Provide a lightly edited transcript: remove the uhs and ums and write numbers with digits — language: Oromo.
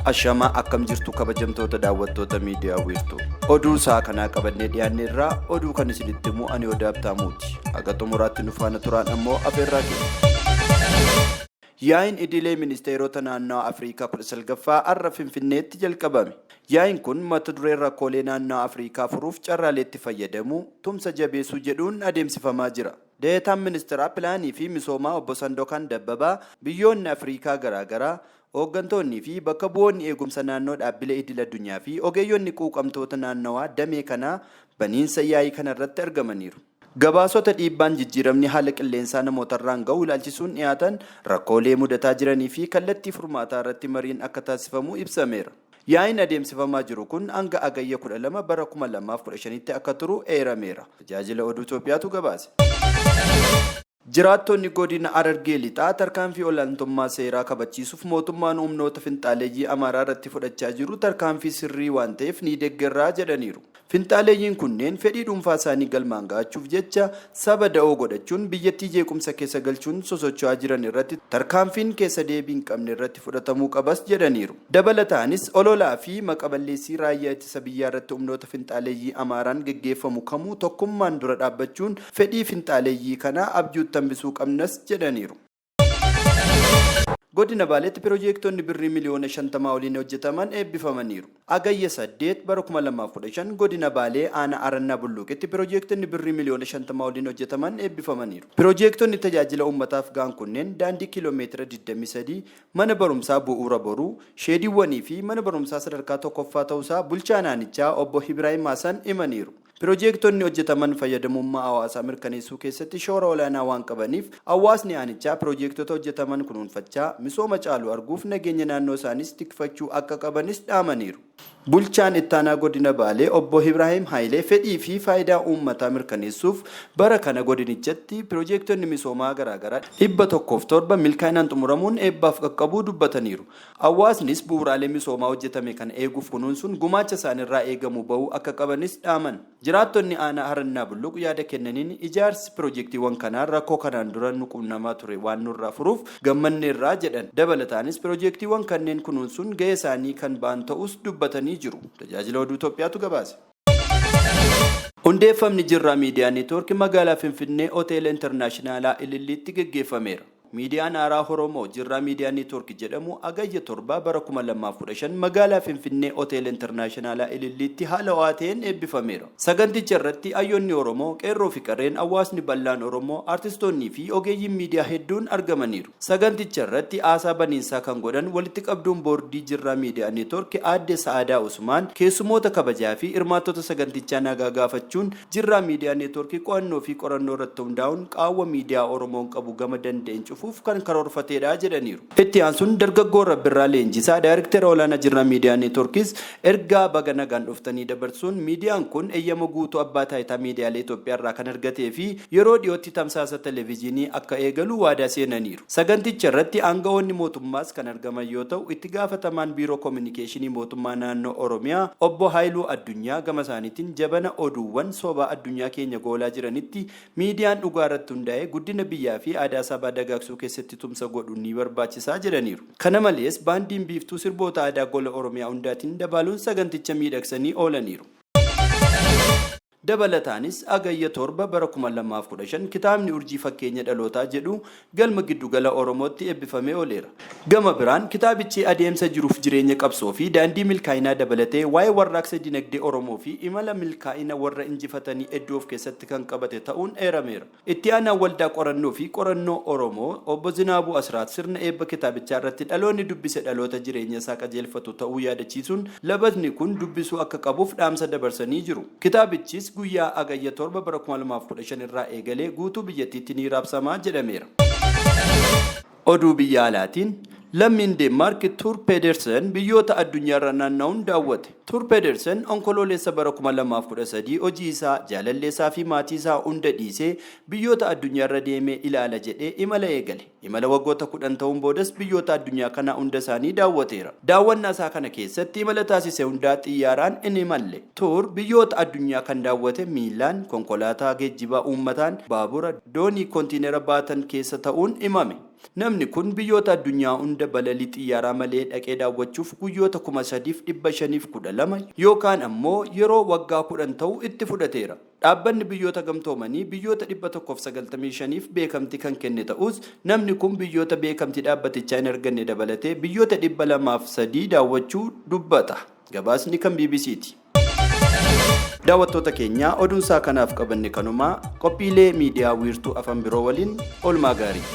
Ashamaa akkam jirtu kabajamtoota daawwattoota miidiyaa wiirtuu. Oduu isaa kanaa qabannee dhiyaanne irraa oduu kan isinitti himu ani Odaa Habtaamuuti. Haga xumuraatti nu faana turaan ammoo afeerraa keenya. Yaa'iin idilee ministeerota naannawa Afriikaa 19ffaa har'a Finfinneetti jalqabame. Yaa'iin kun mata duree rakkoolee naannawa Afriikaa furuuf carraaleetti fayyadamuu, tumsa jabeessuu jedhuun adeemsifamaa jira. Deetaan Ministiraa Pilaanii fi Misoomaa Obbo Sandokaan Dabbabaa biyyoonni Afriikaa garaagaraa, hooggantoonnii fi bakka bu'oonni eegumsa naannoo dhaabbilee idil addunyaa fi ogeeyyonni quuqamtoota naannawaa damee kanaa baniinsa yaa'ii kanarratti argamaniiru. Gabaasota dhiibbaan jijjiiramni haala qilleensaa namootarraan ga'u ilaalchisuun dhiyaatan, rakkoolee mudataa jiranii fi kallattii furmaataa irratti mariin akka taasifamu ibsameera. Yaa'iin adeemsifamaa jiru kun hanga Hagayya 12 bara 2015tti akka turu eerameera. Tajaajila Oduu Itoophiyaatu gabaase. Jiraattonni Godina Harargee Lixaa tarkaanfii olaantummaa seeraa kabachiisuuf mootummaan humnoota finxaaleyyii Amaaraa irratti fudhachaa jiru tarkaanfii sirrii waan ta'eef ni deggerraa jedhaniiru. Finxaaleeyyiin kunneen fedhii dhuunfaa isaanii galmaan ga'achuuf jecha saba da'oo godhachuun biyyattii jeequmsa keessa galchuun sosocho'aa jiran irratti tarkaanfiin keessa deebii hin qabne irratti fudhatamuu qabas jedhaniiru. Dabalataanis ololaa fi maqa balleessii raayyaa ittisa biyyaa irratti humnoota finxaaleeyyii Amaaraan geggeeffamu kamuu tokkummaan dura dhaabbachuun fedhii finxaaleeyyii kanaa abjuutti hambisuu qabnas jedhaniiru. Godina Baaleetti piroojeektonni birrii miliyoona 50 oliin hojjetaman eebbifamaniiru. Hagayya 8 bara 2015 Godina Baalee Aanaa Arannaa Bulluuqitti piroojeektonni birrii miliyoona 50 oliin hojjetaman eebbifamaniiru. Piroojeektonni tajaajila uummataaf ga'an kunneen daandii kiiloo meetira 23, mana barumsaa Bu'uura Boruu, sheediiwwanii fi mana barumsaa sadarkaa tokkoffaa ta'uusaa bulchaan aanichaa obbo Ibraahim Hasan himaniiru. Piroojeektonni hojjetaman fayyadamummaa hawaasaa mirkaneessuu keessatti shoora olaanaa waan qabaniif hawaasni aanichaa piroojeektota hojjetaman kunuunfachaa misooma caalu arguuf nageenya naannoo isaaniis tikfachuu akka qabanis dhaamaniiru. Bulchaan Ittaanaa Godina Baalee Obbo Ibraahim Hayilee fedhii fi faayidaa uummataa mirkaneessuuf bara kana godinichatti piroojeektonni misoomaa garaagaraa 107 milkaa'inaan xumuramuun eebbaaf qaqqabuu dubbataniiru. Hawaasnis bu'uuraalee misoomaa hojjetame kana eeguuf kunuunsuun gumaacha isaanirraa eegamu bahuu akka qabanis dhaaman. Jiraattonni aanaa Harannaa Bulluq yaada kennaniin ijaarsi piroojeektiiwwan kanaa rakkoo kanaan dura nu qunnamaa ture waan nurraa furuuf gammanneerraa jedhan. Dabalataanis piroojeektiiwwan kanneen kunuunsuun gahee isaanii kan ba'an ta'uus dubbatanii jiru. Tajaajila Oduu Itoophiyaatu gabaase. Hundeeffamni Jirraa Miidiyaa Neetwoork magaalaa Finfinnee Hoteela Intarnaashinaalaa Ililliitti geggeeffameera. Miidiyaan haaraa Oromoo Jirraa Miidiyaa Neetwoork jedhamu Hagayya 7 bara 2015 magaalaa Finfinnee Hoteela Intarnaashinaalaa Ililliitti haala ho'aa ta'een eebbifameera. Saganticha irratti hayyoonni Oromoo, qeerroo fi qarreen, hawaasni bal'aan Oromoo, artistoonnii fi ogeeyyiin miidiyaa hedduun argamaniiru. Saganticha irratti haasaa baniinsaa kan godhan walitti qabduun boordii Jirraa Miidiyaa Neetwoork Aadde Sa'aadaa Usmaan keessumoota kabajaa fi hirmaattota sagantichaa nagaa gaafachuun Jirraa Miidiyaa Neetwoork qo'annoo fi qorannoo irratti hundaa'uun qaawwa miidiyaa Oromoon qabu gama danda'een cufuuf kan karoorfateedha jedhaniiru. Itti aansuun dargaggoo Rabbirraa Leenjisaa Daayrektera Olaanaa Jirraa Miidiyaa Neetwoorkis ergaa baga nagaan dhuftanii dabarsuun miidiyaan kun eeyyama guutuu Abbaa Taayitaa Miidiyaalee Itoophiyaa irraa kan argatee fi yeroo dhiyootti tamsaasa televijiinii akka eegalu waadaa seenaniiru. Saganticha irratti aanga'oonni mootummaas kan argaman yoo ta'u, itti gaafatamaan Biiroo Kominikeeshinii Mootummaa Naannoo Oromiyaa Obbo Haayiluu Addunyaa gama isaaniitiin jabana oduuwwan sobaa addunyaa keenya goolaa jiranitti miidiyaan dhugaa irratti hundaa'ee guddina biyyaa fi aadaa sabaa dagaagsuu keessatti tumsa godhu ni barbaachisaa jedhaniiru. Kana malees baandiin Biiftuu sirboota aadaa gola Oromiyaa hundaatiin dabaaluun saganticha miidhagsanii oolaniiru. Dabalataanis Hagayya 7 bara 2015 kitaabni Urjii Fakkeenya Dhalootaa jedhu galma Giddugala Oromootti eebbifamee ooleera. Gama biraan kitaabichi adeemsa jiruuf jireenya qabsoo fi daandii milkaa'inaa dabalatee waa'ee warraaqsa dinagdee Oromoo fi imala milkaa'ina warra injifatanii hedduu of keessatti kan qabate ta'uun eerameera. Itti aanaan Waldaa Qorannoo fi Qorannoo Oromoo Obbo Zinaabuu Asraat sirna eebba kitaabichaa irratti dhaloonni dubbise dhaloota jireenya isaa qajeelfatu ta'uu yaadachiisuun labatni kun dubbisuu akka qabuuf dhaamsa dabarsanii jiru. Kitaabichis guyyaa Hagayya 7 bara 2015 irraa eegalee guutuu biyyattiitti ni raabsama jedhameera. Oduu biyya alaatiin Lammiin Deenmaark Tuur Pedersen biyyoota addunyaarra naanna'uun daawwate. Tuur Pedersen Onkoloolessa bara 2013 hojii isaa, jaalallee isaa fi maatii isaa hunda dhiisee biyyoota addunyaarra deemee ilaala jedhee imala eegale. Imala waggoota 10 ta'uun boodas biyyoota addunyaa kanaa hunda isaanii daawwateera. Daawwannaa isaa kana keessatti imala taasise hundaa xiyyaaraan hin imalle. Tuur biyyoota addunyaa kan daawwate miilaan, konkolaataa geejjibaa uummataan, baabura, doonii kontiinera baatan keessa ta'uun himame. Namni kun biyyoota addunyaa hunda balalii xiyyaaraa malee dhaqee daawwachuuf guyyoota 3,512 yookaan ammoo yeroo waggaa 10 ta'u itti fudhateera. Dhaabbanni Biyyoota Gamtoomanii biyyoota 195f beekamtii kan kenne ta'us, namni kun biyyoota beekamtii dhaabbatichaa hin arganne dabalatee biyyoota 203 daawwachuu dubbata. Gabaasni kan BBCti. Daawwattoota keenya oduun isaa kanaaf qabanne kanuma qophiilee miidiyaa wiirtuu afan biroo waliin oolmaa gaarii.